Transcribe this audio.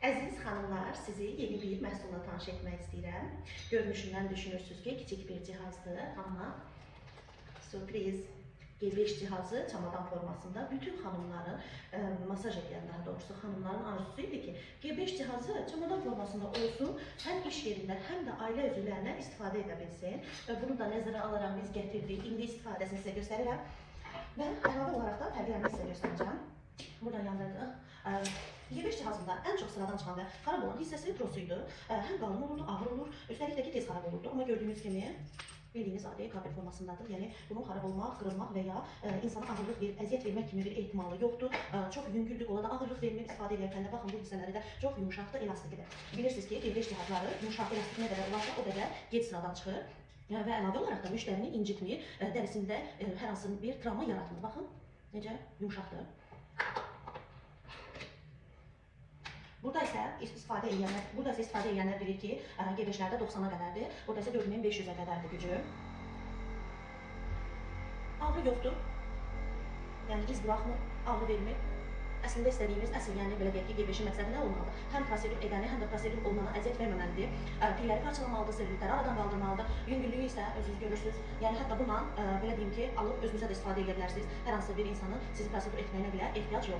Əziz xanımlar, sizi yeni bir məhsulla tanış etmək istəyirəm. Görünüşündən düşünürsünüz ki, kiçik bir cihazdır, amma sürpriz. G5 cihazı çamadan formasında bütün xanımların, masaj edən daha doğrusu xanımların arzusu idi ki, G5 cihazı çamadan formasında olsun, həm iş yerində, həm də ailə üzvlərinə istifadə edə bilsin. Və bunu da nəzərə alaraq biz gətirdik. İndi istifadəsini sizə göstərirəm. Və əlavə olaraq da fərqlərini sizə göstərəcəm. Buradan yandırdıq. G5 cihazında ən çox sıradan çıxan və xarab olan hissəsi trosu idi. Həm qalın olurdu, ağır olur, üstəlik də ki tez xarab olurdu. Amma gördüyünüz kimi bildiyiniz adi kabel formasındadır. Yəni bunun xarab olmaq, qırılmaq və ya insana ağırlıq verib əziyyət vermək kimi bir ehtimalı yoxdur. Çox yüngüldür, qola da ağırlıq vermir istifadə edərkən də. Baxın bu hissələri də çox yumşaqdır, elastikdir. Bilirsiniz ki, G5 cihazları yumşaq, elastik nə qədər olarsa o qədər gec sıradan çıxır. Və əlavə olaraq da müştərini incitmir, dərisində hər hansı bir travma yaratmır. Baxın necə yumşaqdır. Burada isə istifadə edənlər, burada isə istifadə edənlər bilir ki, G5-lərdə 90-a qədərdir. Burada isə 4500-ə qədərdir gücü. Ağrı yoxdur. Yəni iz buraxmır, ağrı vermir. Əslində istədiyimiz, əsl yəni belə deyək ki, G5-in məqsədi nə olmalıdır? Həm prosedur edəni, həm də prosedur olunana əziyyət verməməlidir. Pilləri parçalamalıdır, selülitləri aradan qaldırmalıdır. Yüngüllüyü isə özünüz görürsünüz. Yəni hətta bununla belə deyim ki, alıb özünüzə də istifadə edə bilərsiniz. Hər hansı bir insanın sizi prosedur etməyinə belə ehtiyac yoxdur.